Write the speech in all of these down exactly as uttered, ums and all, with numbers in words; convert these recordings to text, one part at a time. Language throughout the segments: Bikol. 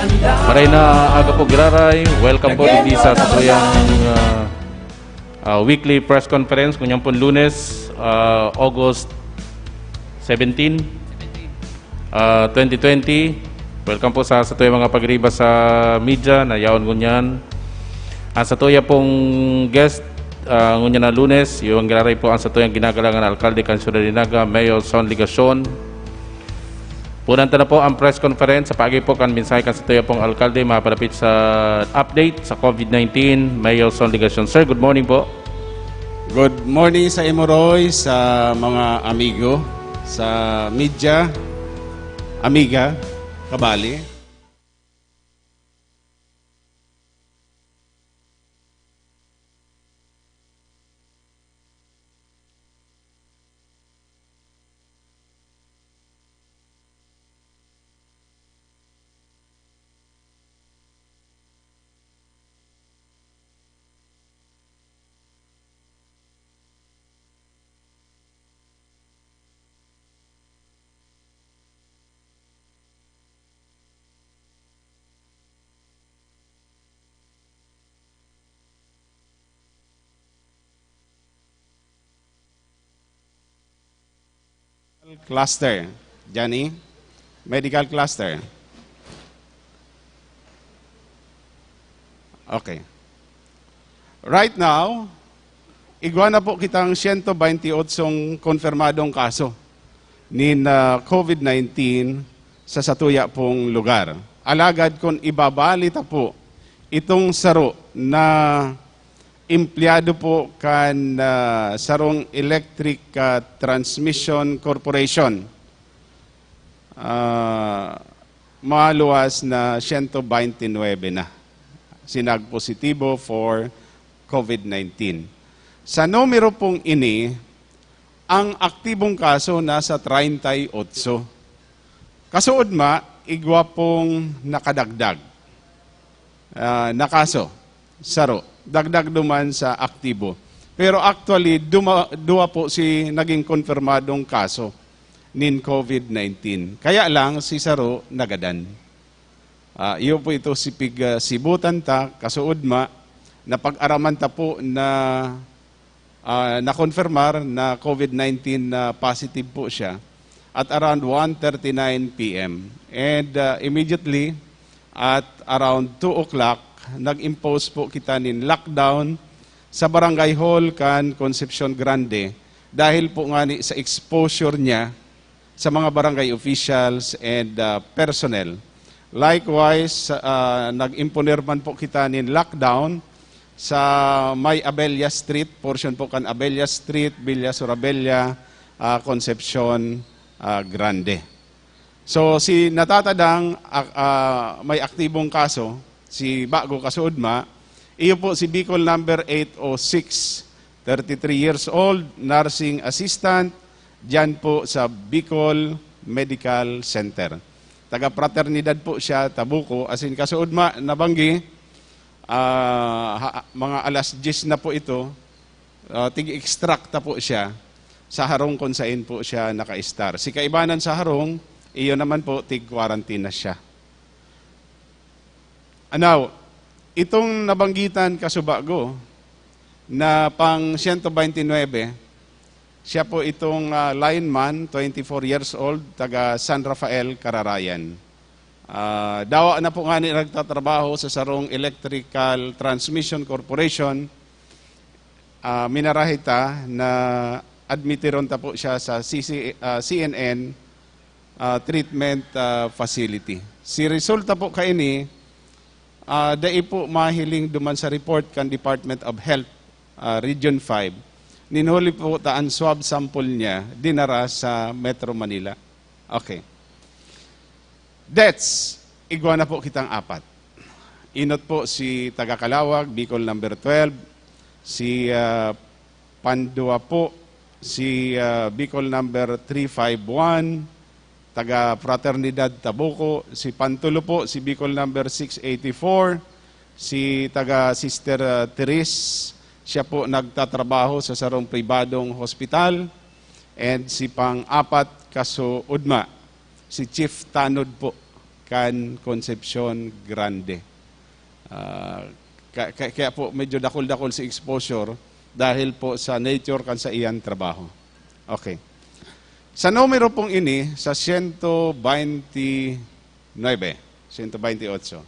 Maray na aga po, Giraray. Welcome po digdi sa satuyang, ah, ah, weekly press conference, ngunyan pong Lunes, ah, August seventeen, ah, twenty twenty. Welcome po sa satuyang mga pagriba sa media na yaon ngunyan. Ang satuya pong guest, ah, ngunyan na Lunes, yung Giraray po ang satuyang ginagalangan na alkalde kan Ciudad de Naga, Mayor Son Legacion. Punan ta na po ang press conference sa paagi po kan mensahe kan satuya pong alkalde mapalapit sa update sa COVID nineteen. Mayor Son Legacion. Sir, good morning po. Good morning sa imo, Roy, sa mga amigo, sa media, amiga, kabali. Cluster. Johnny, medical cluster. Okay. Right now, igwa na po kitang siyento baynti otsong konfirmadong kaso nin, ah, COVID nineteen sa satuya pong lugar. Alagad kun ibabali ta po itong saro na empleyado po kan, ah, sarong electric, ah, transmission corporation, ah, maluwas na siyento baynti nuebe na sinag positibo for COVID nineteen. Sa numero pong ini, ang aktibong kaso nasa treinta y ocho. Kasuodma, igwa pong nakadagdag, ah, na kaso, saro. Dagdag duman sa aktibo. Pero actually, duma-, duwa po si naging konfirmadong kaso nin COVID nineteen. Kaya lang, si saro nagadan. Ah, iyo po ito si pig-, ah, sibutan ta, kasuodma, napag-araman ta po na, ah, nakonfirmar na COVID nineteen na positive po siya at around one thirty-nine P M. And, ah, immediately at around two o'clock, nag-impose po kita nin lockdown sa barangay hall kan Concepcion Grande dahil po ngani sa exposure niya sa mga barangay officials and, ah, personnel. Likewise, ah, nag-imponer man po kita nin lockdown sa may Abella Street, portion po kan Abella Street, Villa Sorabella, ah, Concepcion, ah, Grande. So, si natatadang, ah, ah, may aktibong kaso, si bago kasuodma, iyo po si Bicol number eight oh six, thirty-three years old, nursing assistant, diyan po sa Bicol Medical Center. Taga Fraternidad po siya, Tabuco. As in, kasuodma, nabanggi, ah, ha-, mga alas diyes na po ito, ah, tig-extract na po siya sa harong kung saan po siya naka-star. Si kaibanan sa harong, iyo naman po, tig-quarantine na siya. Now, itong nabanggitan kasubago na pang siyento baynti nuebe, siya po itong, ah, lineman, twenty-four years old, taga San Rafael, Cararayan. Ah, dawa na po ngani nagtatrabaho sa sarong Electrical Transmission Corporation. Ah, minarahay ta na admitiron ta po siya sa C C, ah, C N N, ah, treatment, ah, facility. Si resulta po kaini, ah, dai po mahiling duman sa report kan Department of Health, ah, Region five. Nin huli po ta an swab sample niya dinara sa Metro Manila. Okay. Deaths, igwa na po kitang apat. Inot po si taga Calauag, Bicol number twelve, si, ah, Pandua po, si, ah, Bicol number three five one, taga Fraternidad Tabuco, si Pantulo po, si Bicol number six eighty-four, si taga Sister, ah, Therese, siya po nagtatrabaho sa sarong pribadong hospital, and si pang-apat, kasuodma, si Chief Tanod po, kan Concepcion Grande. Ah, ka-, ka-, kaya po medyo dakul-dakul si exposure dahil po sa nature kan sa iyang trabaho. Okay. Sa numero pong ini, sa siyento baynte nuebe, siyento baynte otso,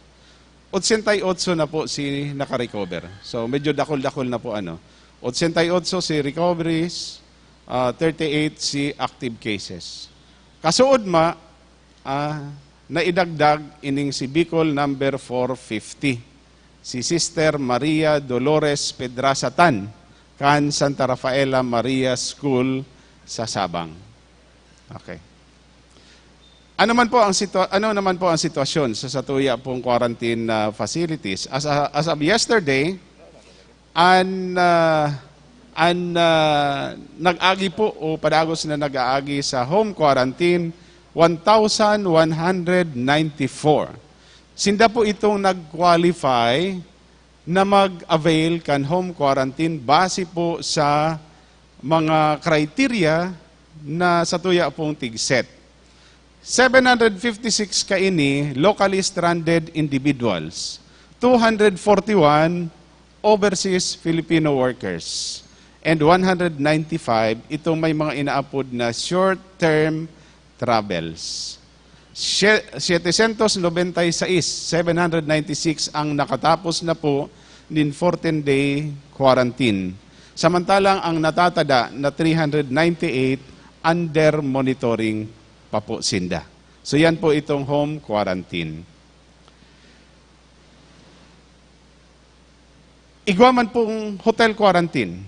otsenta y otso na po si naka-recover. So, medyo dakul-dakul na po, ano. Otsenta y otso si recoveries, ah, thirty-eight si active cases. Kasuod ma, ah, naidagdag ining si Bicol number four fifty, si Sister Maria Dolores Pedraza Tan, kan Santa Rafaela Maria School sa Sabang. Okay. Ano man po ang sitwa-, ano naman po ang sitwasyon sa satuya pong quarantine, ah, facilities? As, a- as of yesterday, an, ah, an, ah, nag-agi po o padagos na nag-aagi sa home quarantine, one thousand one hundred ninety-four. Sinda po itong nag-qualify na mag-avail kan home quarantine base po sa mga criteria na satuya pong tig-set. Seven hundred fifty-six kaini locally stranded individuals, two hundred forty-one overseas Filipino workers, and one hundred ninety-five itong may mga inaapod na short-term travels. Siye-, setecientos nobenta y seis, seven hundred ninety-six ang nakatapos na po nin fourteen-day quarantine. Samantalang ang natatada na three hundred ninety-eight under monitoring pa po sinda. So, yan po itong home quarantine. Igwa man pong hotel quarantine.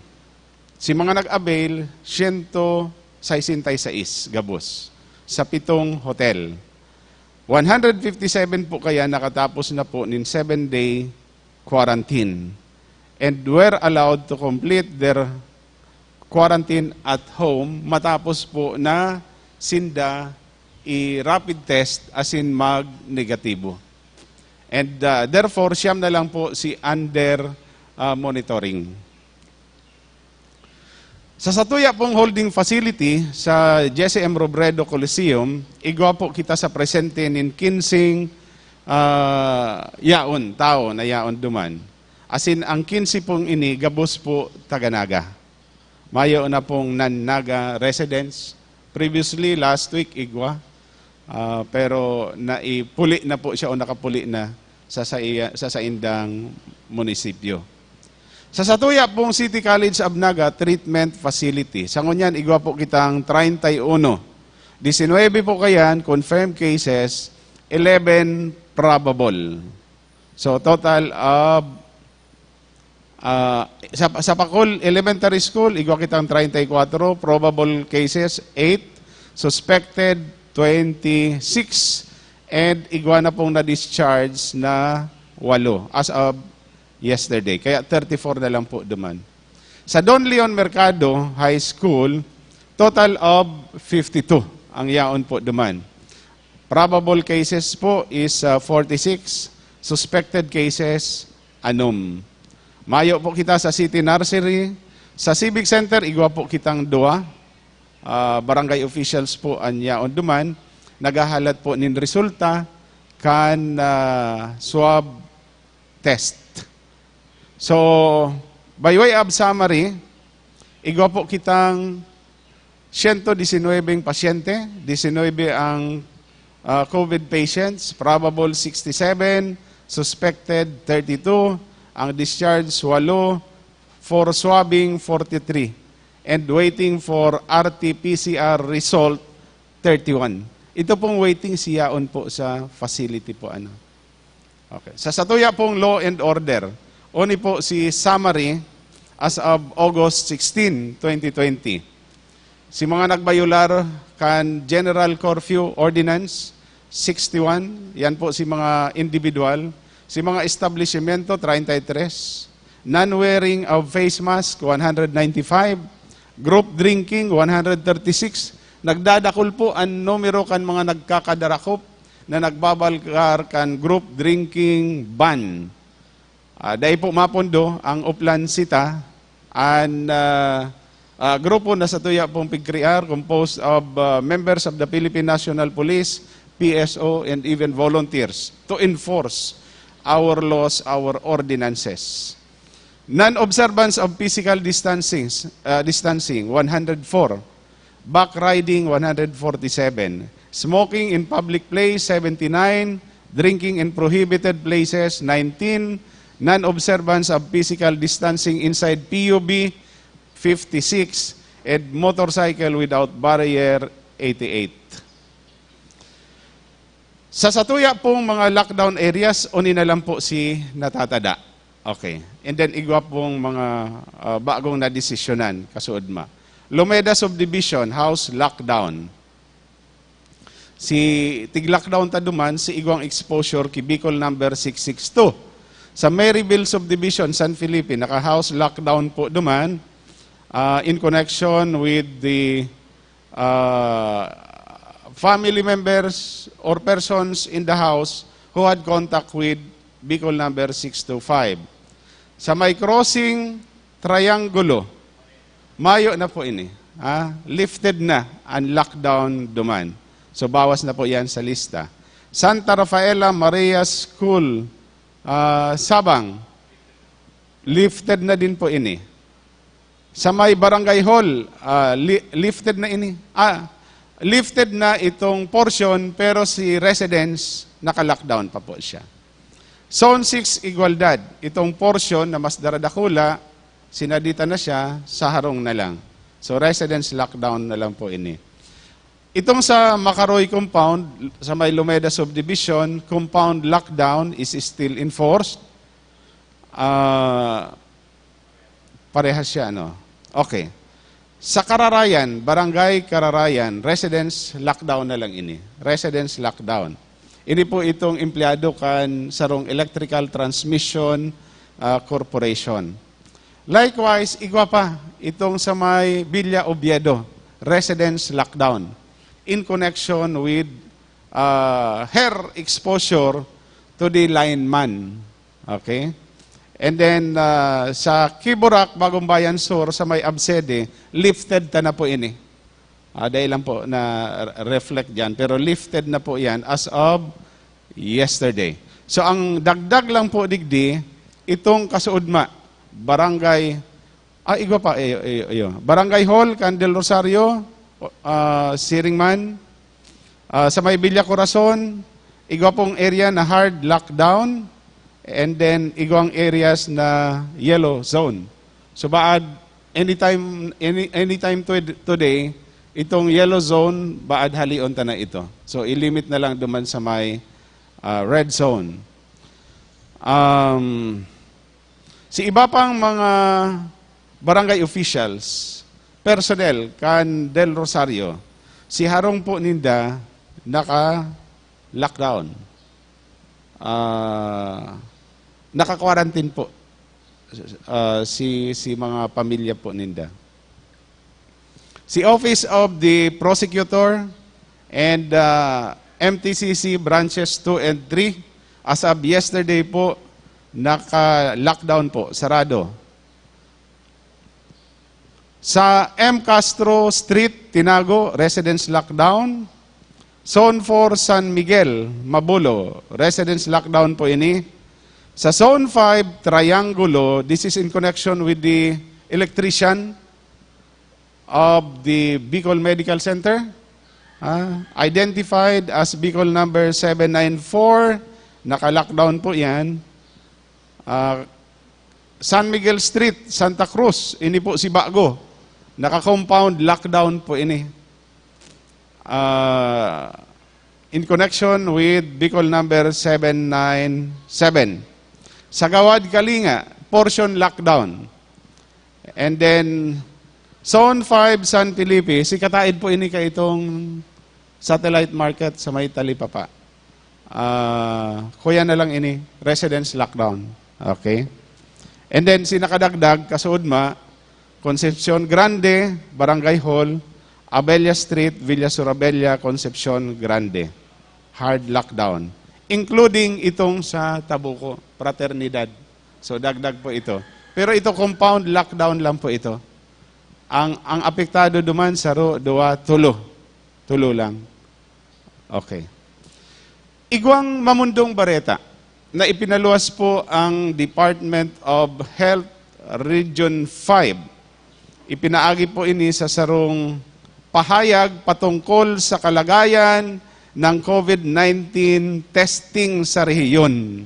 Si mga nag-avail, siyento sesenta y seis gabos sa pitong hotel. One hundred fifty-seven po kaya nakatapos na po nin seven-day quarantine and were allowed to complete their quarantine at home matapos po na sinda i-rapid test asin mag-negatibo. And, ah, therefore, siyam na lang po si under, ah, monitoring. Sa satuya pong holding facility sa Jesse M. Robredo Coliseum, igwa po kita sa presente nin kinseng, ah, yaon, tao na yaon duman. Asin ang kinse pong ini, gabos po taga Naga. Mayo na pong non-Naga residents. Previously, last week, igwa. Ah, pero naipuli na po siya o nakapuli na sa, sa, iya, sa saindang munisipyo. Sa satuya pong City College of Naga Treatment Facility, sa ngunyan, igwa po kitang treinta y uno. Diecinuebe po kayan, confirmed cases, eleven probable. So, total of, ah, sa, sa Pacol Elementary School, igwa kitang treinta y cuatro, probable cases, eight, suspected, twenty-six, and igwa na pong na-discharge na walo as of yesterday. Kaya thirty-four na lang po duman. Sa Don Leon Mercado High School, total of fifty-two ang yaon po duman. Probable cases po is, ah, forty-six, suspected cases, anom. Mayo po kita sa City Nursery. Sa Civic Center, igwa po kitang duwa. Ah, barangay officials po an yaon duman. Naghahalat po nin resulta kan, ah, swab test. So, by way of summary, igwa po kitang siyento disinwebeng pasyente, disinwebe ang, ah, COVID patients, probable sixty-seven, suspected thirty-two, ang discharge walo, for swabbing forty-three, and waiting for R T P C R result thirty-one. Ito pong waiting siyaon po sa facility po, ano. Okay. Sa satuya pong law and order, oni po si summary as of August sixteen, twenty twenty. Si mga nagbayular kan General Curfew Ordinance sixty-one, yan po si mga individual. Si mga establishmento, treinta y tres. Non-wearing of face mask, one hundred ninety-five. Group drinking, one hundred thirty-six. Nagdadakul po an numero kan mga nagkakadarakop na nagbabalkar kan group drinking ban. Ah, dai po mapondo ang Oplan Sita, an, ah, ah, grupo na satuya pong pigkrear, composed of, ah, members of the Philippine National Police, P S O, and even volunteers to enforce our laws, our ordinances. Non-observance of physical distancing, uh, distancing, one hundred four. Backriding, one hundred forty-seven. Smoking in public place, seventy-nine. Drinking in prohibited places, nineteen. Non-observance of physical distancing inside P U B, fifty-six. And motorcycle without barrier, eighty-eight. Sa satuya pong mga lockdown areas, oni na lang po si natatada. Okay. And then, igwa pong mga, ah, bagong nadesisyonan, kasuodma. Lumeda Subdivision, house lockdown. Si tig-lockdown ta duman, si igwang exposure ki Bicol number six six two. Sa Maryville Subdivision, San Felipe, naka-house lockdown po duman, ah, in connection with the, ah, family members or persons in the house who had contact with Bicol number six two five. Sa may crossing, Triangulo, mayo na po ini. Ah, lifted na ang lockdown duman. So, bawas na po yan sa lista. Santa Rafaela Maria School, ah, Sabang, lifted na din po ini. Sa may barangay hall, ah, li-, lifted na ini. Ah, lifted na itong portion, pero si residents, naka-lockdown pa po siya. Zone six, Igualdad. Itong portion na mas daradakula, sinadita na siya, sa harong na lang. So, residents lockdown na lang po ini. Itong sa Makaroy Compound, sa may Lumeda Subdivision, compound lockdown is still enforced. Ah, parehas siya, ano? Okay. Sa Kararayan, Barangay Kararayan, residence lockdown na lang ini. Residence lockdown. Ini po itong empleyado kan sarong electrical transmission, ah, corporation. Likewise, igwa pa, itong sa may Villa Oviedo, residence lockdown in connection with, ah, her exposure to the lineman. Okay? And then, ah, sa Quiborac, Bagong Bayan Sur, sa may Absede, lifted ta na po ini. Ah, dahil lang po na reflect dyan. Pero lifted na po yan as of yesterday. So, ang dagdag lang po digdi, itong kasuodma, barangay, ah, igwa pa, iyo, iyo, iyo. Barangay Hall, kan Del Rosario, ah, Siringman, ah, sa may Villa Corazon, igwa pong area na hard lockdown, and then igwang areas na yellow zone. So, baad, anytime, any, anytime to-, today, itong yellow zone, baad halion ta na ito. So, ilimit na lang duman sa may, ah, red zone. Um, si iba pang mga barangay officials, personnel kan Del Rosario, si harong po ninda naka-lockdown. Ah, naka-quarantine po, ah, si, si mga pamilya po ninda. Si Office of the Prosecutor and, ah, M T C C Branches two and three, as of yesterday po, naka-lockdown po, sarado. Sa M Castro Street, Tinago, residence lockdown. Zone four, San Miguel, Mabulo, residence lockdown po ini. Sa Zone five, Triangulo, this is in connection with the electrician of the Bicol Medical Center, ah, identified as Bicol number seven nine four, naka-lockdown po yan. Ah, San Miguel Street, Santa Cruz, ini po si Bago. Naka-compound lockdown po ini. Ah, in connection with Bicol number seven nine seven. Sa Gawad, Kalinga, portion lockdown. And then, Zone five, San Felipe, si kataid po ini kaitong satellite market sa may Talipapa. Ah, kuya na lang ini, residence lockdown. Okay? And then, si nakadagdag, kasuodma, Concepcion Grande, Barangay Hall, Abella Street, Villa Sur Abella, Concepcion Grande. Hard lockdown. Including itong sa Tabuco, Fraternidad. So, dagdag po ito. Pero ito, compound lockdown lang po ito. Ang, ang apektado duman, saro, duwa, tulo. Tulo lang. Okay. Igwang mamundong bareta na ipinaluwas po ang Department of Health Region five. Ipinaagi po ini sa sarong pahayag patungkol sa kalagayan ng COVID nineteen testing sa rehiyon.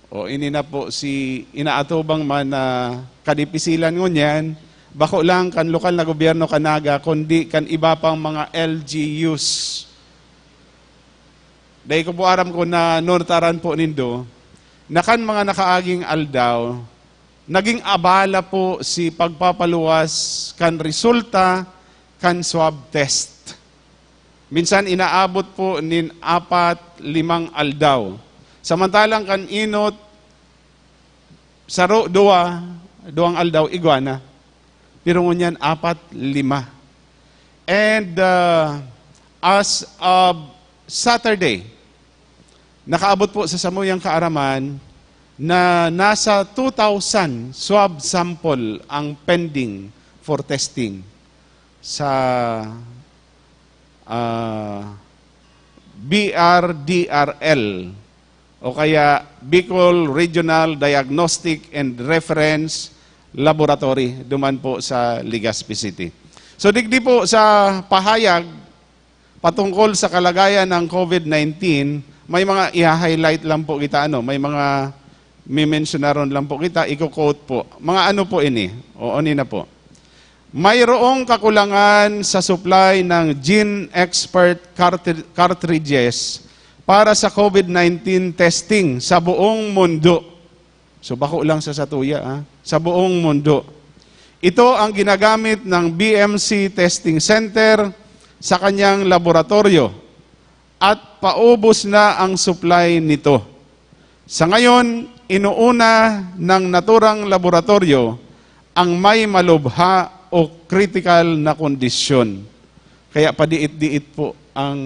O, ini na po si inaatubang man na kadipisilan ngunyan, bako lang kan lokal na gobyerno kan Naga, kundi kan iba pang mga L G Us. Dai ko po aram kung nanurtaran po nindo, na kan mga nakaaging aldaw, naging abala po si pagpapaluwas kan resulta kan swab test. Minsan inaabot po nin apat, limang aldaw. Samantalang kan inot, saro, duwa, duwang aldaw, igwa na. Pero ngunyan, apat, lima. And, uh, as of Saturday, nakaabot po sa samuyang kaaraman na nasa two thousand swab sample ang pending for testing sa, ah, B R D R L o kaya Bicol Regional Diagnostic and Reference Laboratory, duman po sa Legazpi City. So, digdi po sa pahayag patungkol sa kalagayan ng COVID nineteen, may mga iha-highlight lang po kita, ano, may mga mimensionaron lang po kita, iko-quote po. Mga ano po ini? O, ano na po? Mayroong kakulangan sa supply ng GeneXpert cartri-, cartridges para sa COVID nineteen testing sa buong mundo. So, bako lang sa satuya, ha? Sa buong mundo. Ito ang ginagamit ng B M C Testing Center sa kanyang laboratoryo at paubos na ang supply nito. Sa ngayon, inuuna ng naturang laboratoryo ang may malubha o kritikal na kondisyon. Kaya padiit-diit po ang,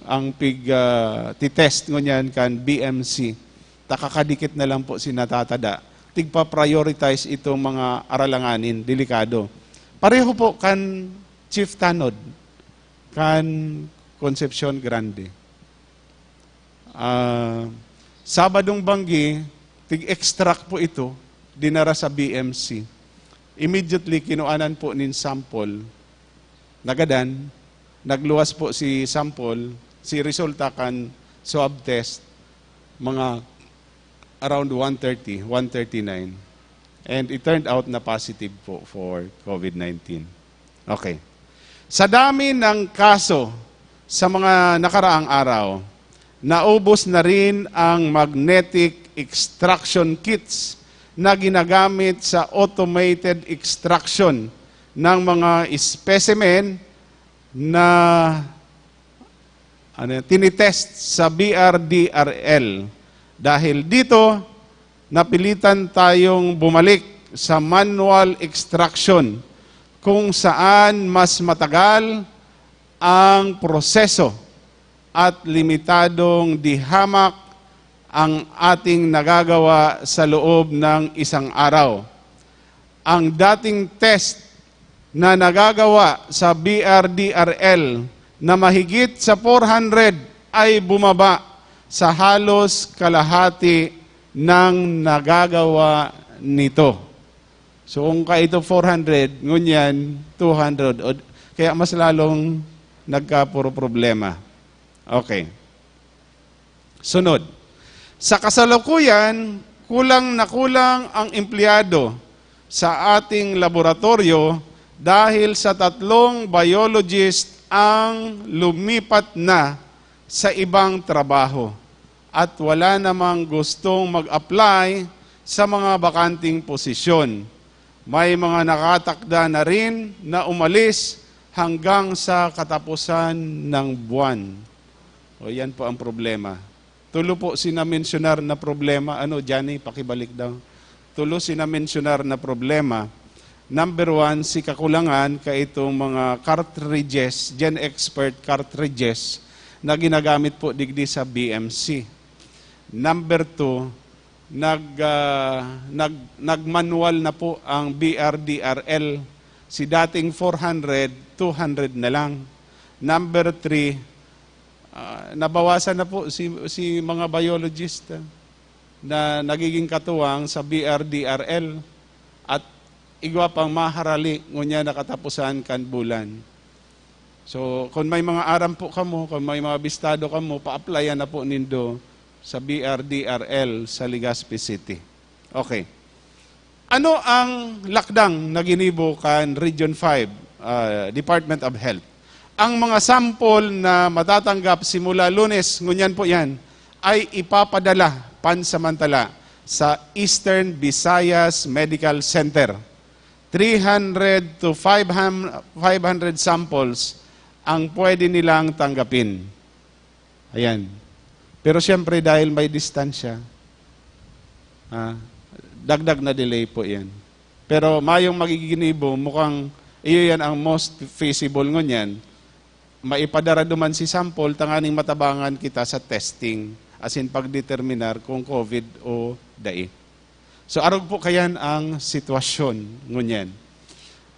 ang pig, ah, titest ngunyan kan B M C. Takakadikit na lang po si natatada. Tigpa-prioritize itong mga aralanganin, delikado. Pareho po kan Chief Tanod, kan Concepcion Grande. Ah, Sabadong banggi, tig-extract po ito, dinara sa B M C. Immediately, kinuanan po nin sample, nagadan, nagluwas po si sample, si resulta kan swab test, mga around one thirty, one thirty-nine. And it turned out na positive po for COVID nineteen. Okay. Sa dami ng kaso sa mga nakaraang araw, naubos na rin ang magnetic extraction kits na ginagamit sa automated extraction ng mga specimen na, ano yan, tinitest sa B R D R L. Dahil dito, napilitan tayong bumalik sa manual extraction, kung saan mas matagal ang proseso at limitadong di hamak ang ating nagagawa sa loob ng isang araw. Ang dating test na nagagawa sa B R D R L na mahigit sa four hundred ay bumaba sa halos kalahati ng nagagawa nito. So, kung kaito four hundred, ngunyan two hundred, o, kaya mas lalong nagkapuro problema. Okay. Sunod. Sa kasalukuyan, kulang na kulang ang empleyado sa ating laboratoryo dahil sa tatlong biologist ang lumipat na sa ibang trabaho at wala namang gustong mag-apply sa mga bakanting posisyon. May mga nakatakda na rin na umalis hanggang sa katapusan ng buwan. O, yan po ang problema. Tulo po sinamensyonar na problema. Ano, Johnny, pakibalik daw. Tulo sinamensyonar na problema. Number one, si kakulangan kaitong mga cartridges, GeneXpert cartridges na ginagamit po digdi sa B M C. Number two, nag, ah, nag-, nag-manual na po ang B R D R L. Si dating four hundred, two hundred na lang. Number three, Ah, nabawasan na po si, si mga biologist, ah, na nagiging katuwang sa B R D R L at igwa pang maharali ngunyan na katapusan kan bulan. So, kung may mga aram po kamo, kung may mga bistado kamo, pa-applyan na po nindo sa B R D R L sa Legazpi City. Okay. Ano ang lakdang na ginibo kan Region five, ah, Department of Health? Ang mga sample na matatanggap simula Lunes, ngunyan po yan, ay ipapadala pansamantala sa Eastern Visayas Medical Center. Three hundred to five hundred samples ang pwede nilang tanggapin. Ayan. Pero siyempre, dahil may distansya, ah, dagdag na delay po yan. Pero mayong magiginibo, mukhang iyo yan ang most feasible ngunyan. Maipadara duman si sample, tanganing matabangan kita sa testing, asin pagdeterminar kung COVID o dai. So, arog po kayan ang sitwasyon ngunyan.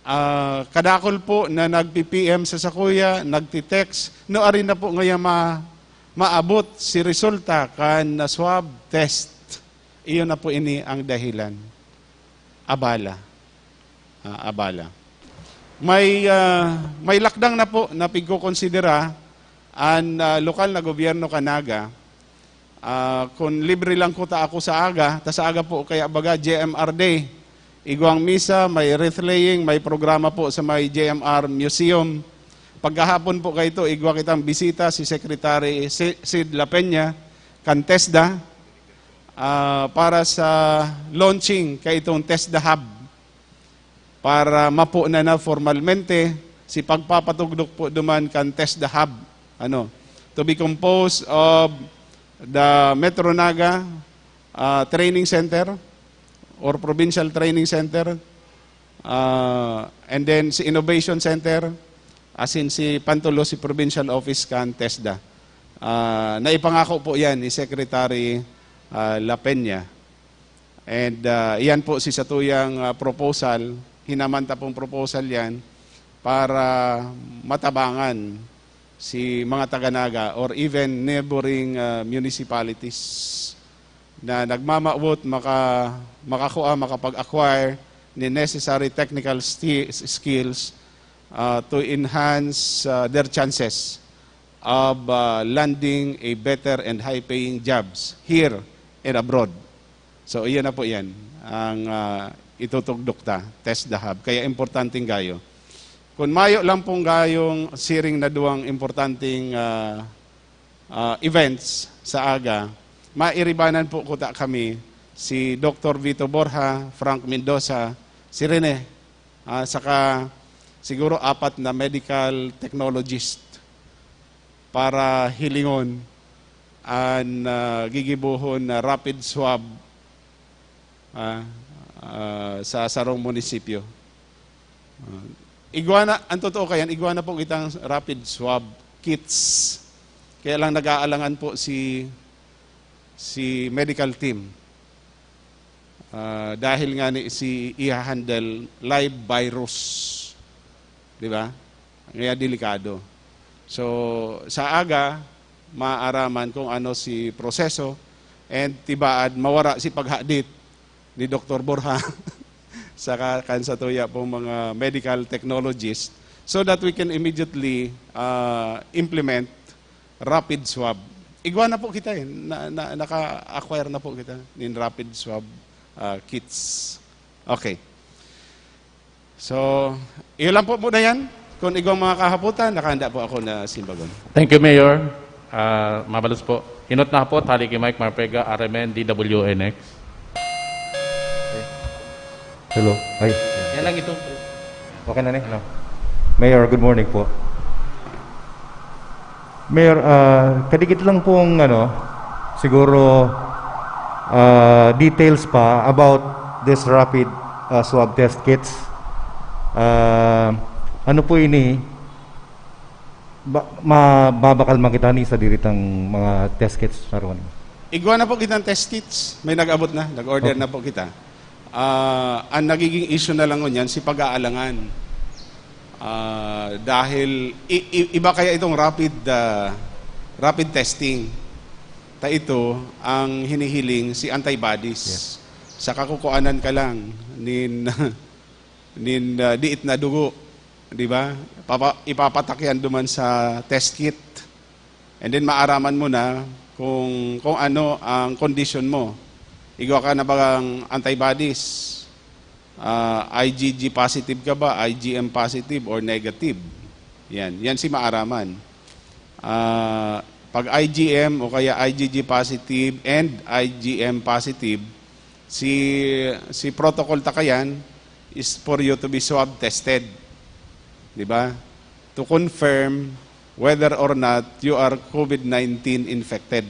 Ah, kadakol po na nagpi-P M sa sakuya, nagti-text, no, ari na po ngayon ma-, maabot si resulta kan na swab test. Iyon na po ini ang dahilan. Abala. Ah, abala. May, ah, may lakdang na po na pigkokonsidera an, ah, lokal na gobyerno kan Naga. Ah, kun libre lang kuta ako sa aga, ta sa aga po kaya baga J M R Day. Igwang misa, may wreath laying, may programa po sa may J M R Museum. Pagkahapon po kaito, igwa kitang bisita si Secretary Si-, Sid La Peña, kan TESDA, ah, para sa launching kaitong TESDA Hub. Para mapo na na formalmente si pagpapatugdok po duman kan TESDA Hub. Ano, to be composed of the Metro Naga, ah, Training Center or Provincial Training Center, ah, and then si Innovation Center, asin si Pantulo, si Provincial Office kan TESDA. Ah, naipangako po yan ni Secretary, ah, La Peña. And, ah, iyan po si satuyang, ah, proposal, hinaman ta pong proposal yan para matabangan si mga taga Naga or even neighboring, ah, municipalities na nagmamawot maka-, makakua, makapag-acquire ni necessary technical sti-, skills, ah, to enhance, ah, their chances of, ah, landing a better and high-paying jobs here and abroad. So, iyan na po yan, ang, ah, itutugdok ta, TESDA Hub. Kaya importanteng gayo. Kung mayo lang pong gayong siring na duwang importanteng, ah, ah, events sa aga, mairibanan po kuta kami si Doktor Vito Borja, Frank Mendoza, si Rene, ah, saka siguro apat na medical technologist para hilingon an, ah, gigibohon na rapid swab, ah, ah, sa sarong munisipyo. Ah, igwa na, ang totoo kayan, igwa na po kitang rapid swab kits. Kaya lang nag-aalangan po si, si medical team. Ah, dahil nga ni, si iha-handle live virus. Di ba? Kaya delikado. So, sa aga, maaraman kung ano si proseso and tibaad, mawara si paghadit ni Doktor Borja saka kan satuya pong mga medical technologist so that we can immediately, ah, implement rapid swab. Igwa na po kita eh. Na, na, naka-acquire na po kita nin rapid swab, ah, kits. Okay. So, iyo lang po muna yan. Kung igwang mga kahapotan, nakahanda po ako na simbagon. Thank you, Mayor. Ah, mabalos po. Inot na hapot, hali ki Mike Marpega, R M N, D W N X. Hello. Ay. Yan lang ito. Okay na ni, no? Mayor, good morning po. Mayor, ah, kadikit lang pong, ano, siguro, ah, details pa about this rapid, ah, swab test kits. Ah, ano po ini? Ba-, mababakal man kita ni sa diritang mga test kits, Sir Ronnie? Igwa na po kitang test kits. May nag-abot na. Nag-order Okay. na po kita. Ah, ang nagiging issue na lang ngunyan, si pag-aalangan. Ah, dahil i-, i-, iba kaya itong rapid, ah, rapid testing. Ta ito ang hinihiling si antibodies. Yes. Sa kakukuanan ka lang nin, nin, ah, diit na dugo, di ba? Papa-, ipapatak yan duman sa test kit. And then maaraman mo na kung, kung ano ang condition mo. Igwa ka na bagang antibodies? Ah, I G G positive ka ba, I G M positive or negative? Yan. Yan si maaraman. Ah, pag I G M o kaya I G G positive and I G M positive, si, si protocol ta kayan is for you to be swab tested. Di ba? To confirm whether or not you are COVID nineteen infected.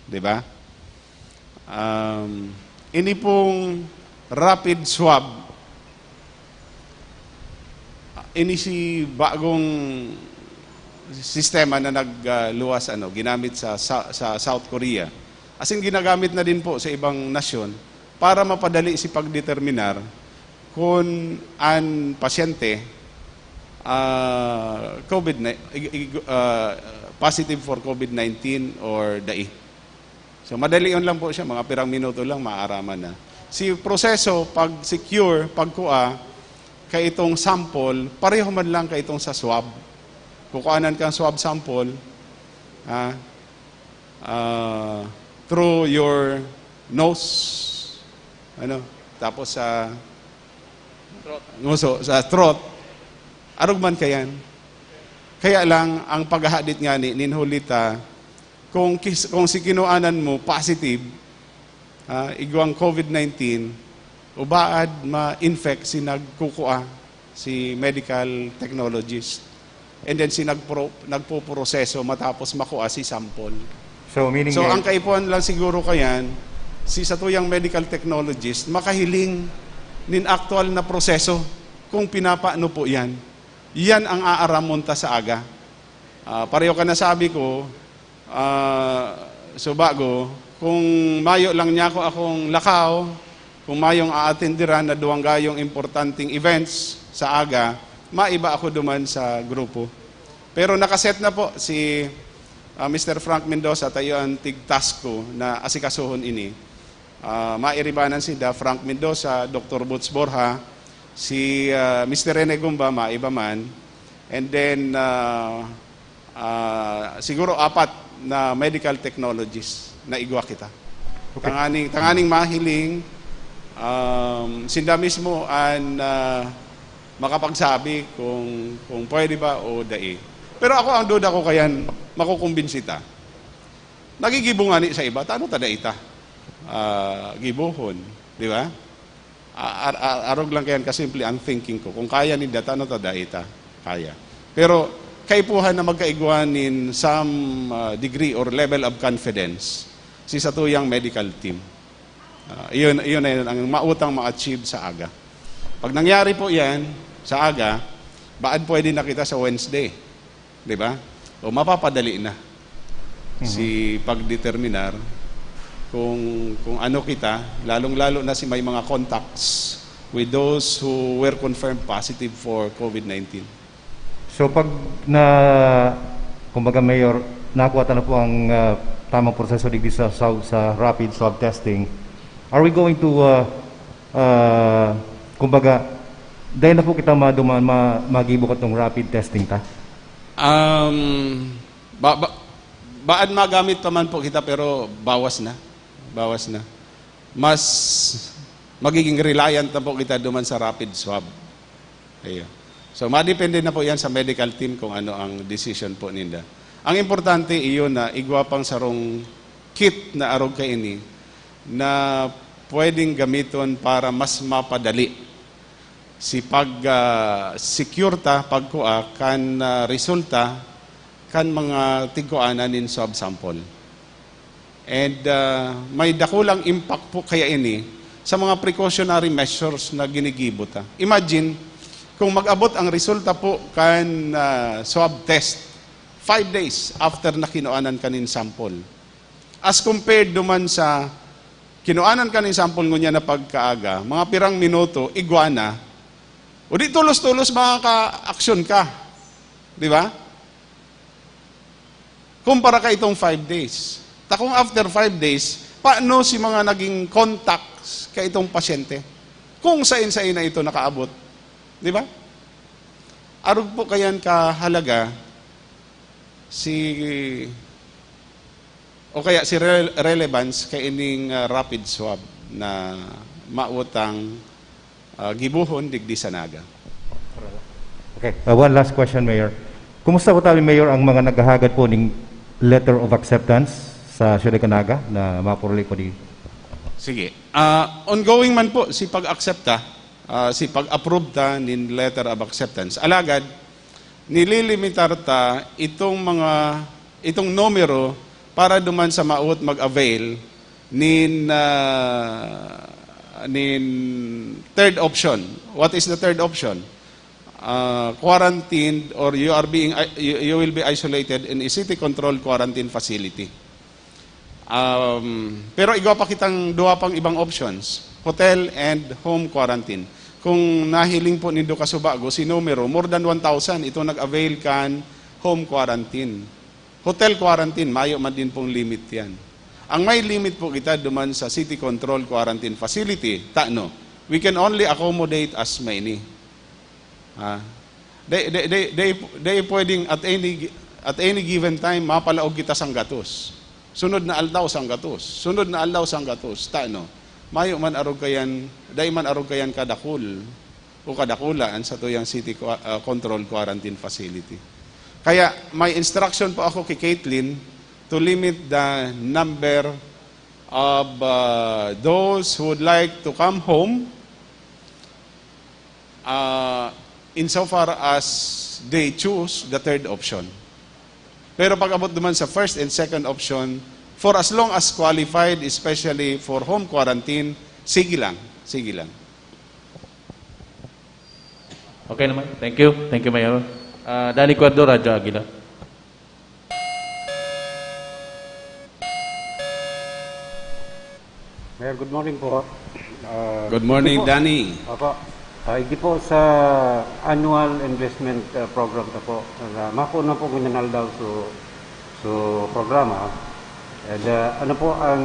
Di ba? Um, ini pong rapid swab, ini si bagong sistema na nagluwas, ano, ginamit sa, sa, sa South Korea. As in, ginagamit na din po sa ibang nasyon para mapadali si pagdeterminar kung an pasyente, ah, COVID na, ig-, ig-, ah, positive for COVID nineteen or dai. So, madalion lang po siya, mga pirang minuto lang, maaraman na. Si proseso, pag-secure, pagkua, kaitong sample, pareho man lang kaitong sa swab. Kukuanan kang swab sample, ah, ah, through your nose, ano, tapos sa nguso, sa throat, arog man kayan. Kaya lang, ang paghahadit ngani nin huli ta, kung kis-, kung si kinuanan mo positive, ah, igwang COVID nineteen, ubaad ma-infect si nagkukua, si medical technologist. And then si nagpro-, nagpoproseso matapos makua si sample. So, meaning So, may ang kaipuhan lang siguro kayan, si satuyang medical technologist makahiling nin aktual na proseso kung pinapaano po yan. Yan ang aaramon ta sa aga. Ah, pareho ka na sabi ko, ah, so bago, kung mayo lang niya ako akong lakaw, kung mayong aatenderan na duwang gayong importanteng events sa aga, maiba ako duman sa grupo. Pero nakaset na po si, ah, Mister Frank Mendoza, tayo ang tig-task ko na asikasuhon ini. Ah, mairibanan sinda, Frank Mendoza, Doktor Boots Borja, si, ah, Mister Rene Gumba, maiba man. And then, ah, ah, siguro apat na medical technologists na igwa kita. Okay. Tanganing, tanganing mahiling, um, sinda mismo an, ah, makapagsabi kung, kung pwede ba o dai. Pero ako, ang duda ko kayan, makukumbinsi ta. Nagigibo ngani sa iba, tano ta dai ta, ah, gibohon, di ba? A-, ar-, ar-, arog lang kayan kasimple ang thinking ko. Kung kaya ninda, tano ta dai ta kaya. Pero kaipuhan na magkaigwa nin some, ah, degree or level of confidence si satuyang medical team. Ah, iyon, iyon na yun ang mautang ma-achieve sa aga. Pag nangyari po yan, sa aga, baan pwede na kita sa Wednesday? Di ba? O mapapadali na Mhm. si pagdeterminar kung, kung ano kita, lalong-lalo na si may mga contacts with those who were confirmed positive for COVID nineteen. So, pag na, kumbaga, Mayor, nakuha ta na po ang, ah, tamang proseso digdi sa, sa, sa rapid swab testing, are we going to, ah, ah, kumbaga, dahil na po kita maduman, ma-, magibo katong rapid testing ta? Um, ba, ba, baan magamit pa man po kita, pero bawas na. Bawas na. Mas magiging reliant na po kita duman sa rapid swab. Ayo. So, madepende na po yan sa medical team kung ano ang decision po ninda. Ang importante, iyon na igwa pang sarong kit na arog kaini na pwedeng gamiton para mas mapadali si pag, ah, secure ta, pagkua kan, ah, resulta kan mga tigkuanan nin swab sample. And, ah, may dakulang impact po kaya ini sa mga precautionary measures na ginigibo ta. Imagine, kung mag-abot ang resulta po kan, ah, swab test five days after na kinuanan ka nin sample. As compared duman sa kinuanan ka nin sample ngunyan na pagkaaga, mga pirang minuto, igwa na, o di tolos-tolos makaka-aksyon ka. Di ba? Kumpara ka itong five days. Ta kung after five days, paano si mga naging contacts ka itong pasyente? Kung sain-sain na ito nakaabot. Di ba? Arog po kayan kahalaga si, o kaya si rel-, relevance kaining, ah, rapid swab na mautang, ah, gibohon digdi sa Naga. Okay, uh, one last question, Mayor. Kumusta po tayo, Mayor, ang mga naghahagad po ning letter of acceptance sa Siyudad kan Naga na mapuruli po di? Sige. Ah, ongoing man po si pag-accept ta, ah, si pag-approve ta nin letter of acceptance. Alagad, nililimitar ta itong mga, itong numero para duman sa maot mag-avail nin, ah, nin third option. What is the third option? Ah, quarantined or you are being, you, you will be isolated in a city-controlled quarantine facility. Um, pero igwa pa kitang duwa pang ibang options, hotel and home quarantine. Kung nahiling po nindo kasubago, si numero, more than one thousand, ito nag-avail kan home quarantine. Hotel quarantine, mayo man din pong limit yan. Ang may limit po kita duman sa city control quarantine facility, tano, we can only accommodate as many. Ah, they, they, they, they, they pwedeng at any, at any given time, mapalaog kita sanggatos. Sunod na aldaw, sanggatos. Sunod na aldaw, sanggatos. Tano, mayo man arog kayan, dai man arog kayan kadakul o kadakula an satuyang city qua-, ah, control quarantine facility. Kaya may instruction po ako kay Caitlin to limit the number of, ah, those who would like to come home, ah, insofar as they choose the third option. Pero pag-abot naman sa first and second option, for as long as qualified, especially for home quarantine, sige lang, sige lang. Okay naman. Thank you. Thank you, Mayor. Ah, Danny Cuerdo, Radyo Aguila. Mayor, good morning po. Ah, Good morning, di po, Danny. Opo. Ah, hindi po sa annual investment ah, program na po. Na, mako na po ngunyan aldaw so, so programa. And ah, ano po ang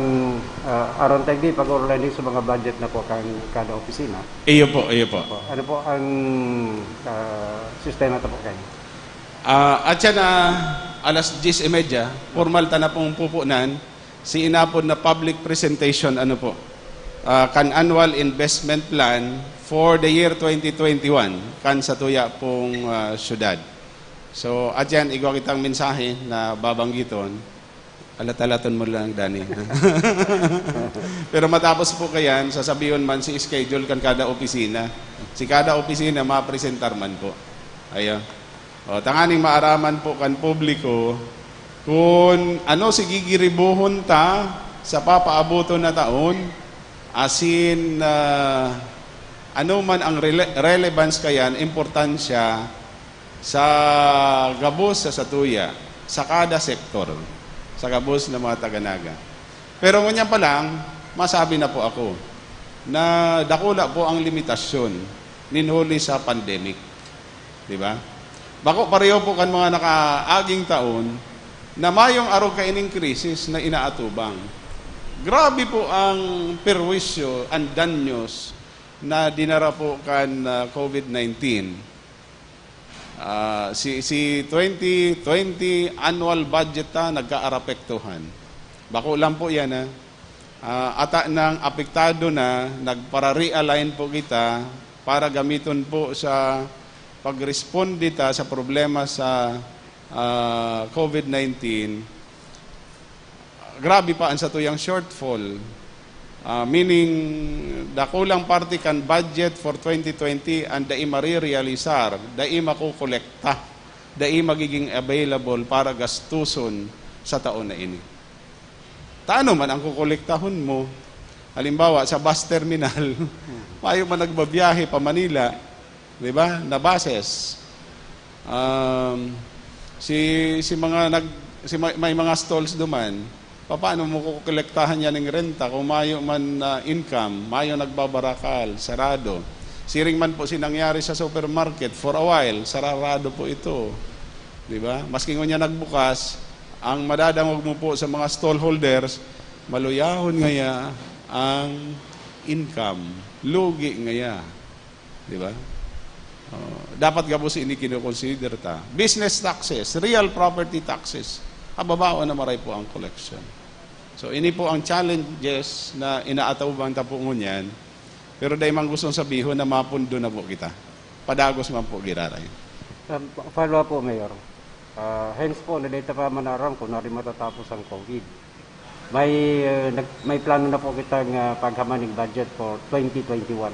ah, aron tagdi pag-orlaning sa mga budget na po kang kada opisina? Iyo po, iyo po. Po, ano po ang ah, sistema ta po kayo? Ah, at siya na alas diyes y media, formal ta na pong pupunan si inapod na public presentation, ano po, ah, kan annual investment plan for the year twenty twenty-one, kan sa tuya pong ah, syudad. So, at yan, igwa kitang mensahe na babanggiton. Alat-alaton mo lang, Danny. Pero matapos po kayan, sasabihon man si schedule kan kada opisina. Si kada opisina, mapresentar man po. Ayo. O, tanganing maaraman po kan publiko kung ano si gigiribohon ta sa papaaboton na taon, asin ah, ano man ang rele- relevance kayan, importansya sa gabos sa satuya, sa kada sektor, sa gabos na mga taga-Naga. Pero ngunyan pa lang, masabi na po ako na dakula po ang limitasyon nin huli sa pandemic. Di ba? Bako pareho po kan mga nakaaging taon na mayong arog kaining krisis na inaatubang. Grabe po ang perwisyo, ang danyos na dinara po kan ah, covid nineteen. Ah, si, si twenty twenty annual budget ta nagkaarapektuhan. Bako lang po yan, ha. Ah, ata nang apektado na, nagpara-realign po kita para gamiton po sa pagresponde ta sa problema sa ah, covid nineteen. Grabe pa ang satuyang shortfall. Ah, meaning, dakulang parte kan budget for twenty twenty ang dai marirealisar, dai makokolekta, dai magiging available para gastuson sa taon na ini. Taano man ang kokolektahon mo? Halimbawa, sa bus terminal, mayo man nagbabiyahe pa Manila, di ba, na buses. Um, si, si mga nag, si may, may mga stalls duman, paano mo kukolektahan yan ng renta kung mayo man na income, mayo nagbabarakal, sarado. Siring man po si nangyari sa supermarket, for a while, sararado po ito. Di ba? Maski ngunyan nagbukas, Ang madadangog mo po sa mga stallholders, maluyahon ngaya ang income. Lugi ngaya. Di ba? Oh, dapat gabos ini kinoconsider ta. Business taxes, real property taxes. Kababaon na maray po ang collection. So, ini po ang challenges na inaatawban ta po ngunyan. Pero dai man gustong sabihon na mapundo na po kita. Padagos man po giraray. Um, follow up po, Mayor. Ah, hence po, na data pa manaram kung nari matatapos ang COVID. May, uh, nag, may plano na po kitang uh, paghaman ng budget for twenty twenty-one.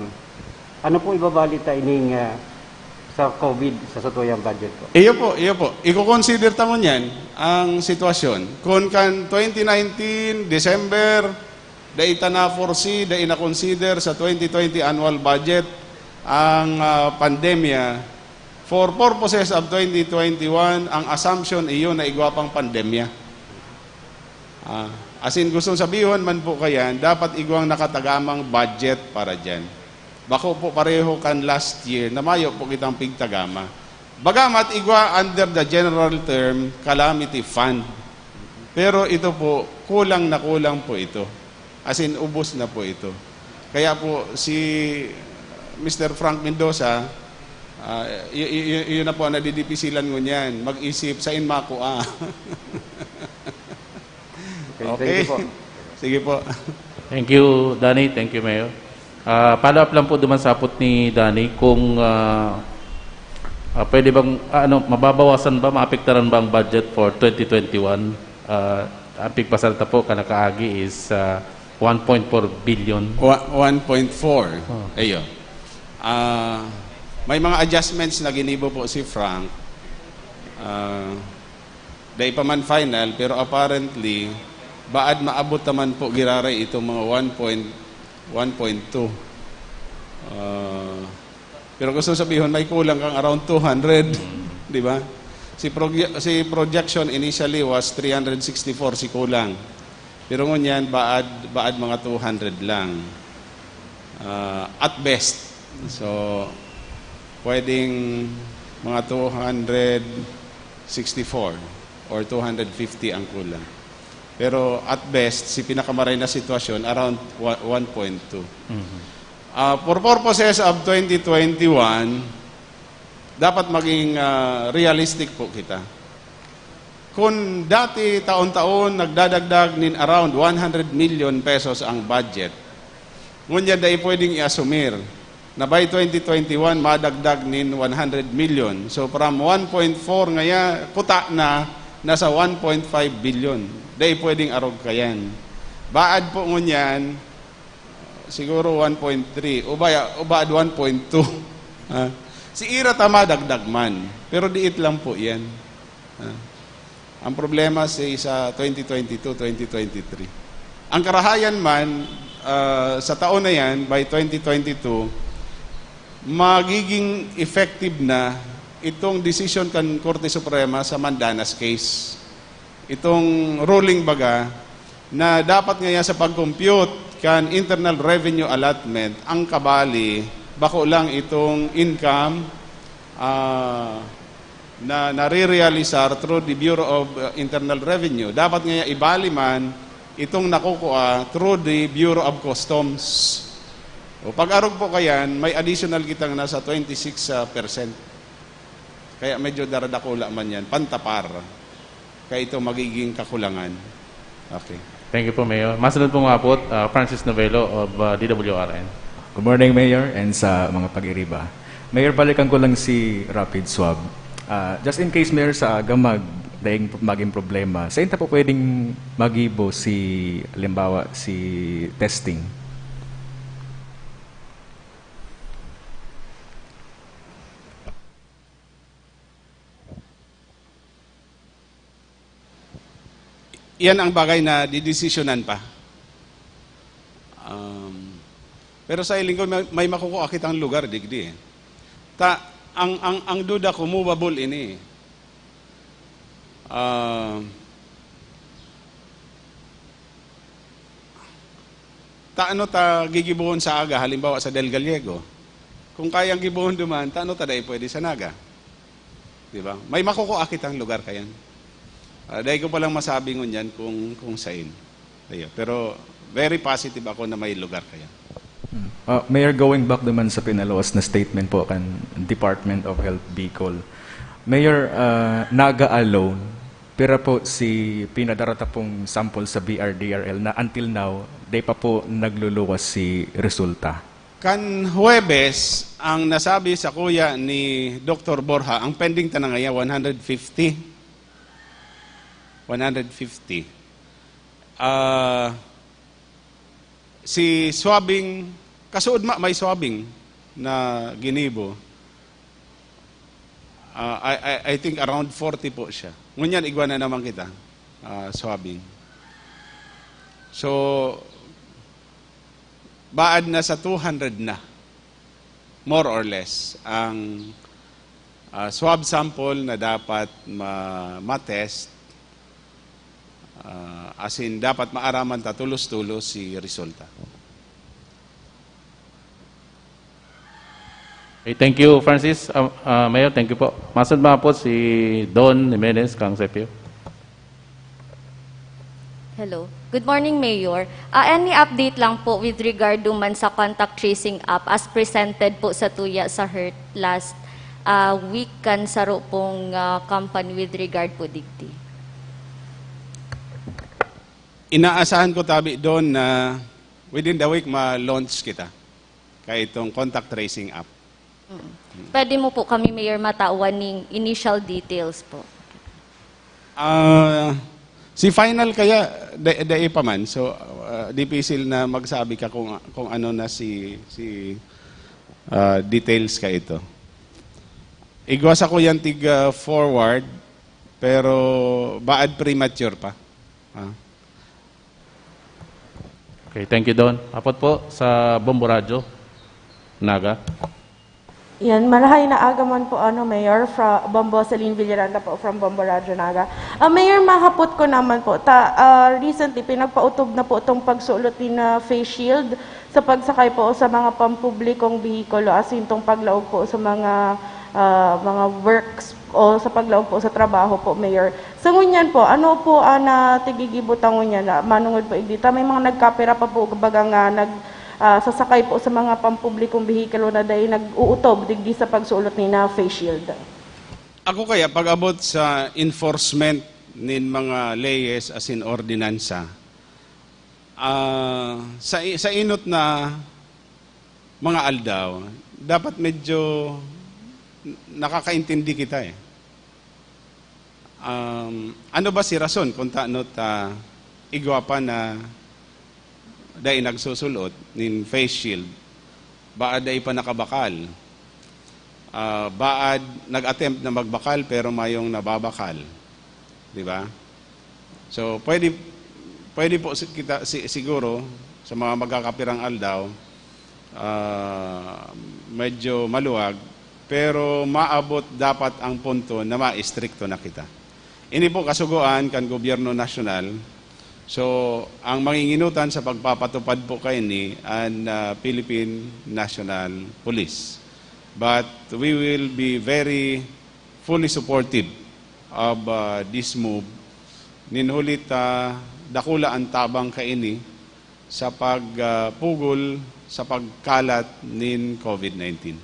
Ano po ibabali ta ining uh, sa COVID sa satuyang budget po? Iyo po, iyo po. Iko-consider ta ngunyan ang sitwasyon. Kung kan twenty nineteen, December, dai ta na-foresee, dai na-consider sa twenty twenty annual budget ang ah, pandemya. For purposes of twenty twenty-one, ang assumption iyo na igwa pang pandemya. Ah, as in, gustong sabihon man po kayan, dapat igwang nakatagamang budget para dyan. Bako po pareho kan last year na mayo po kitang pigtagama. Bagamat igwa under the general term, calamity fund. Pero ito po, kulang na kulang po ito. As in, ubos na po ito. Kaya po, si Mister Frank Mendoza, ah, y- y- y- yun na po ang nadidipisilan ngunyan. Mag-isip, sain makua. Okay, thank you po. Sige po. Thank you, Danny. Thank you, Mayor. Ah, follow up lang po duman sa apot ni Danny kung ah, ah, pwede bang ah, ano mababawasan ba, maapektaran ba ang budget for twenty twenty-one? Ah, ang pigpasal ta po kanakaagi is ah, one point four billion. Wa- one point four. Ayun. Ah, may mga adjustments na ginibo po si Frank. Ah, dai pa man final, pero apparently, baad maabot naman po giraray itong mga one point, one point two. Ah, pero gusto sabihon, may kulang kang around two hundred, di ba? Si, prog- si projection initially was three hundred sixty-four si kulang. Pero ngunyan, baad, baad mga two hundred lang. Ah, at best. So, pwedeng mga two hundred sixty-four or two hundred fifty ang kulang. Pero at best, si pinakamaray na sitwasyon, around wa- one point two. Ah, for purposes of twenty twenty-one, dapat maging ah, realistic po kita. Kung dati taon-taon nagdadagdag nin around one hundred million pesos ang budget, ngunyan dai pwedeng i-asumir na by twenty twenty-one madagdag nin one hundred million. So from one point four ngaya, kuta na, nasa one point five billion. Dai pwedeng arog kayan. Baad po ngunyan, siguro one point three, o ba, o baad one point two. Ah, si ira ta madagdag man, pero diit lang po yan. Ah, ang problema si sa twenty twenty-two, twenty twenty-three. Ang karahayan man, ah, sa taon na yan, by twenty twenty-two, magiging effective na itong desisyon kan Korte Suprema sa Mandanas case. Itong ruling baga na dapat ngaya sa pag-compute kan internal revenue allotment, ang kabali, bako lang itong income ah, na nare-realisar through the Bureau of uh, Internal Revenue. Dapat ngaya ibali man itong nakukua through the Bureau of Customs. O pag-arog po kayan, may additional kitang nasa twenty-six percent. Kaya medyo daradakula man yan, pantapar. Kaya ito magiging kakulangan. Okay. Thank you po, Mayor. Masunod pong apot, ah, Francis Novelo of ah, D W R N. Good morning, Mayor, and sa mga pag-iriba. Mayor, balikan ko lang si Rapid Swab. Ah, just in case, Mayor, sa aga mag daing maging problema, sa inta po pwedeng magibo si, halimbawa, si testing? Iyan ang bagay na didesisyonan pa. Um, pero sa lingkod, may, may makukuha kitang lugar, digdi eh. Ta, ang, ang, ang duda ko, movable ini. Ah, taano ta gigibohon sa aga, halimbawa sa Del Gallego? Kung kayang gibohon duman, taano ta dai pwede sa Naga? Di ba? May makukuha kitang lugar kayan. Ah, dai ko palang masabi ngunyan kung, kung sain. Ayo. Pero very positive ako na may lugar kaya. Uh, Mayor, going back naman sa pinaluwas na statement po kan Department of Health Bicol. Mayor, uh, Naga alone, pira po si pinadara ta pong sample sa B R D R L na until now, di pa po nagluluwas si resulta? Kan Huwebes, ang nasabi sa kuya ni Doktor Borja, ang pending ta na ngayon, one hundred fifty. one hundred fifty. Ah, si swabbing, kasuod ma, may swabbing na ginibo. Ah, I, I, I think around forty po siya. Ngunyan, igwa na naman kita, ah, swabbing. So, baad na sa two hundred na, more or less, ang, ah, swab sample na dapat ma-, ma-test, ah, as in, dapat maaraman ta tulos-tulos si resulta. Okay, thank you, Francis. Ah, ah, Mayor, thank you po. Masunod mga po si Don Jimenez, kang C P U. Hello. Good morning, Mayor. Ah, any update lang po with regard duman sa contact tracing app as presented po sa tuya sa heart last ah, week kan saro pong ah, company with regard po digdi? Inaasahan ko, tabi, Don, na within the week ma-launch kita. Kaya itong contact tracing app. Pwede mo po kami, Mayor, matawan ning initial details po? Ah, si final kaya, da-, dai pa man. So, ah, dipisil na magsabi ka kung, kung ano na si, si, ah, details ka ito. Igwa sa ko yan tig, ah, forward, pero baad premature pa. Ah. Okay, thank you, Don. Apot po sa Bombo Radyo, Naga. Yan, marahay na aga man po, ano, Mayor, from Bombo, Celine Villaranda po from Bombo Radyo Naga. Ah, Mayor, mahapot ko naman po, ta, ah, recently, pinagpautob na po itong pagsulot ni na face shield sa pagsakay po sa mga pampublikong behikulo, as in itong paglaog po sa mga, ah, mga works o sa paglaog po sa trabaho po, Mayor. Sa ngunyan po, ano po ang natigigibo ta ngunyan na manungod po igdi ta? May mga nagkapira pa po, baga nga, nag, ah, sasakay po sa mga pampublikong behikulo na dai nag-uutob digdi sa pagsulot ni na face shield. Ako kaya, pag-abot sa enforcement nin mga leyes asin ordinansa, ah, sa, i- sa inot na mga aldaw, dapat medyo nakakaintindi kita eh. Um, ano ba si rason kung tano ta igwa pa na dai nagsusulot nin face shield? Baad dai pa nakabakal. Ah, baad nag-attempt na magbakal pero mayong nababakal. Di ba? So, pwede, pwede po si-, kita, si-, siguro, sa mga magkakapirang aldaw, ah, medyo maluwag, pero maabot dapat ang punto na maistrikto na kita. Ini po kasugoan kan gobyerno nasyonal. So, ang manginginutan sa pagpapatupad po kaini an, ah, Philippine National Police. But we will be very fully supportive of, ah, this move. Nin huli ta dakula an tabang kaini sa pagpugol sa pagkalat nin COVID nineteen.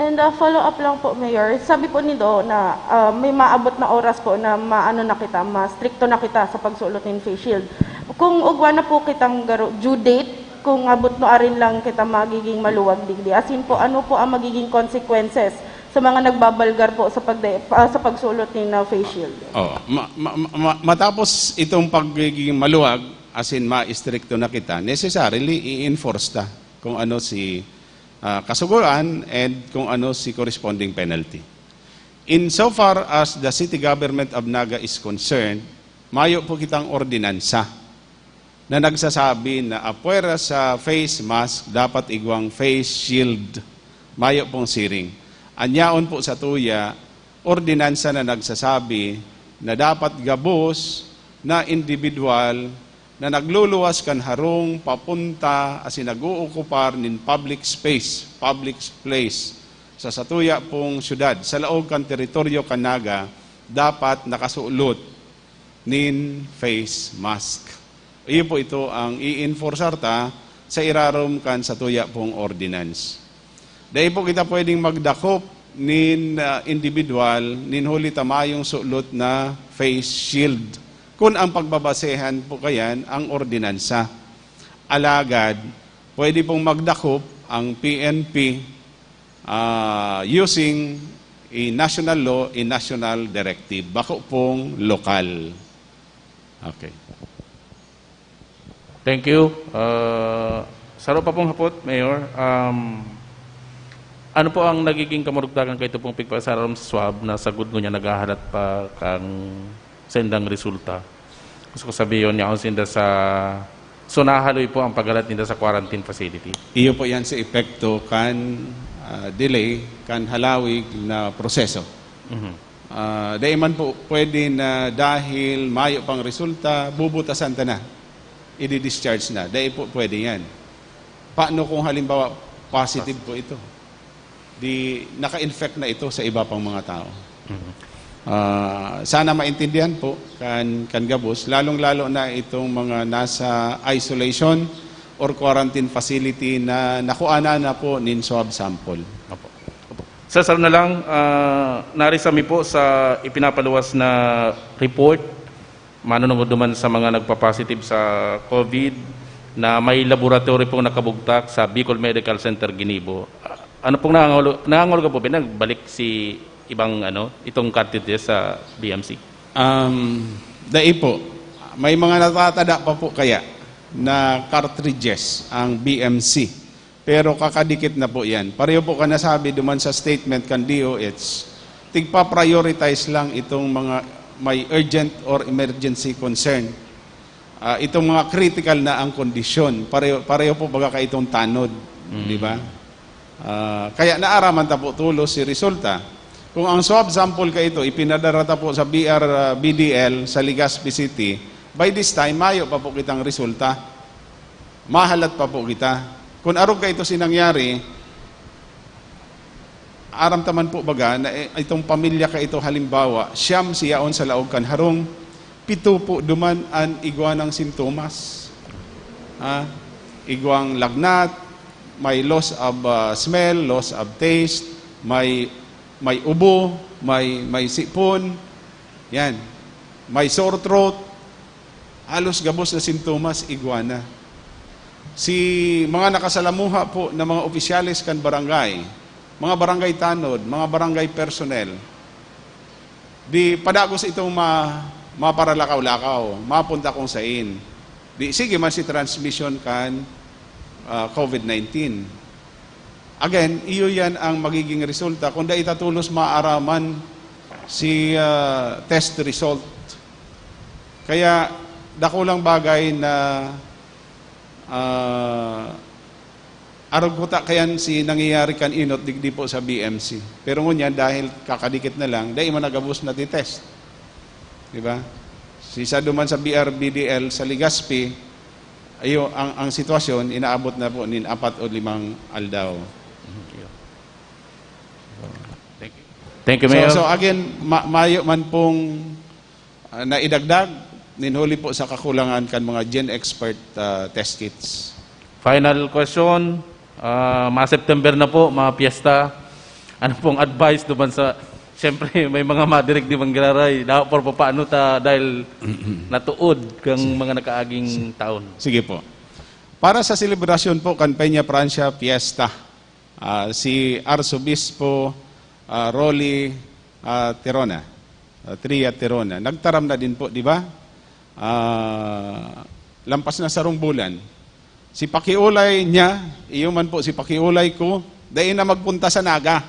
And uh, follow up lang po, Mayor. Sabi po ni Do na uh, may maabot na oras po na maano na kita, ma-stricto na kita sa pagsulot nin face shield. Kung ugwa na po kitang garo, due date, kung abot no arin lang kita magiging maluwag digdi. As in po, ano po ang magiging consequences sa mga nagbabalgar po sa pag ah, sa pagsulot ni na face shield? Oh, ma- ma- ma- matapos itong pagiging maluwag, as in ma-stricto na kita, necessarily i-enforce ta kung ano si ah, kasugoan and kung ano si corresponding penalty. In so far as the city government of Naga is concerned, mayo po kitang ordinansa na nagsasabi na apwera sa face mask, dapat igwang face shield. Mayo pong siring. An yaon po sa tuya, ordinansa na nagsasabi na dapat gabos na individual na nagluluwas kan harong papunta asin nag-ookupar nin public space, public place, sa satuya pong syudad, sa laog kan teritoryo kan Naga, dapat nakasulot nin face mask. Iyo po ito ang i-enforcear ta sa irarom kan satuya pong ordinance. Dai po kita pwedeng magdakop nin, ah, individual nin huli ta mayong sulot na face shield, kun ang pagbabasehan po kayan ang ordinansa. Alagad, pwede pong magdakop ang P N P, ah, using a national law, a national directive. Bako pong lokal. Okay. Thank you. Uh, saro pa pong hapot, Mayor. Um, ano po ang nagiging kamurugtakan kaito pong pigpasararom sa swab na sagod ngunyan naghahalat pa kan saindang resulta? Gusto ko sabihon niya kung sinda sa so nahaloy po ang paghalat ninda sa quarantine facility. Iyo po yan sa epekto kan, ah, delay, kan halawig na proseso. Mhm. Ah, dai man po pwede na dahil mayo pang resulta, bubutasan ta na, i-discharge na. Dai po pwede yan. Paano kung halimbawa positive po ito? Di naka-infect na ito sa iba pang mga tao. Mhm. Ah, sana maintindihan po kan, kan gabos, lalong-lalo na itong mga nasa isolation or quarantine facility na nakuanan na po nin swab sample. Opo. Opo. Sir, saro na lang, ah, narisami po sa ipinapaluwas na report, manunungod naman sa mga nagpa-positive sa COVID, na may laboratory pong nakabugtak sa Bicol Medical Center, Guinebo. Ah, ano pong nangangahul-, nangangahulugan po, pinagbalik si ibang, ano, itong cartridges sa B M C? Um, dai po. May mga natatada pa po kaya na cartridges ang B M C. Pero kakadikit na po yan. Pareho po ka nasabi duman sa statement kan D O H, tigpa-prioritize lang itong mga may urgent or emergency concern. Ah, itong mga critical na ang kondisyon. Pareho, pareho po baga ka itong tanod, di ba? Ah, kaya naaraman ta po tulos si resulta. Kung ang swab sample ka ito, ipinadara ta po sa B R, ah, B D L sa Legazpi City, by this time, mayo pa po kitang resulta. Mahalat pa po kita. Kung arog ka ito si nangyari, aram ta man po baga na, eh, itong pamilya ka ito, halimbawa, siyam siyaon sa laog kan harong, pito po duman an igwa nang sintomas. Ah, igwang lagnat, may loss of, ah, smell, loss of taste, may, may ubo, may, may sipon, yan, may sore throat, halos gabos na sintomas, igwa na. Si mga nakasalamuha po na mga opisyales kan barangay, mga barangay tanod, mga barangay personnel, di padagos itong ma-, maparalakaw-lakaw, mapunta kung sain. Di, sige man si transmission kan, ah, COVID nineteen. Again, iyo yan ang magiging resulta kung dai ta tulos maaraman si, ah, test result. Kaya dakulang bagay na, ah, arog ko ta kayan si nangyayari kan inot digdi po sa B M C. Pero ngunyan, dahil kakadikit na lang, dai man nagabos na ti-test. Di ba? Si sa duman sa B R B D L sa Legazpi, ayo, ang, ang sitwasyon, inaabot na po nin apat o limang aldaw. Thank you, Mayor. So, so again, ma- mayo man pong, ah, naidagdag, nin huli po sa kakulangan kan mga GenExpert, ah, test kits. Final question, ah, mga September na po, mga piyesta. Ano pong advice duman sa, siyempre, may mga madirek di manggiraray. Dapat po paano ta dahil natuod kang mga nakaaging taon? Sige po. Para sa selebrasyon po kan Peña Francia Fiesta, ah, si Arsobispo, ah, Rolly, ah, Tirona, ah, Tria Tirona, nagtaram na din po, di ba? Ah, lampas na sarong bulan. Si pakiolay niya, iyo man po si pakiolay ko, dai na magpunta sa Naga.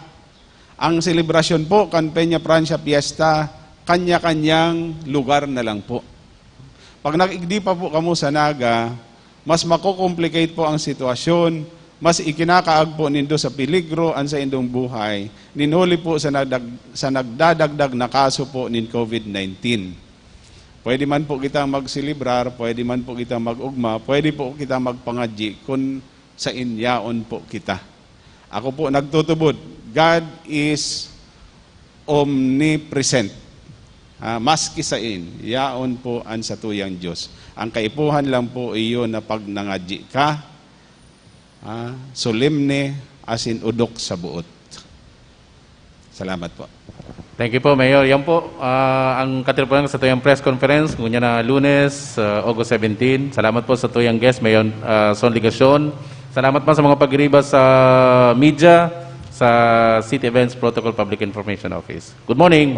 Ang selebrasyon po kan Peña Francia Fiesta, kanya-kanyang lugar na lang po. Pag nag-igdi pa po kamo sa Naga, mas mako-complicate po ang sitwasyon, mas ikinakaag po nindo sa peligro an saindong buhay, nin huli po sa nagdag-, sa nagdadagdag na kaso po nin COVID nineteen. Pwede man po kita magselebrar, pwede man po kita mag-ugma, pwede po kita magpangadyi kun sain yaon po kita. Ako po nagtutubod, God is omnipresent. Ah, maski sain, yaon po an satuyang Dios. Ang kaipuhan lang po iyo na pag nangadyi ka, ah, solemne asin odok sa buot. Salamat po. Thank you po, Mayor. Yan po ah, ang katinupanan sa tuyang press conference ngunyan na Lunes, ah, August seventeen. Salamat po sa tuyang guest, Mayor ah, Son Legacion. Salamat po sa mga pagriba sa media, sa City Events Protocol Public Information Office. Good morning.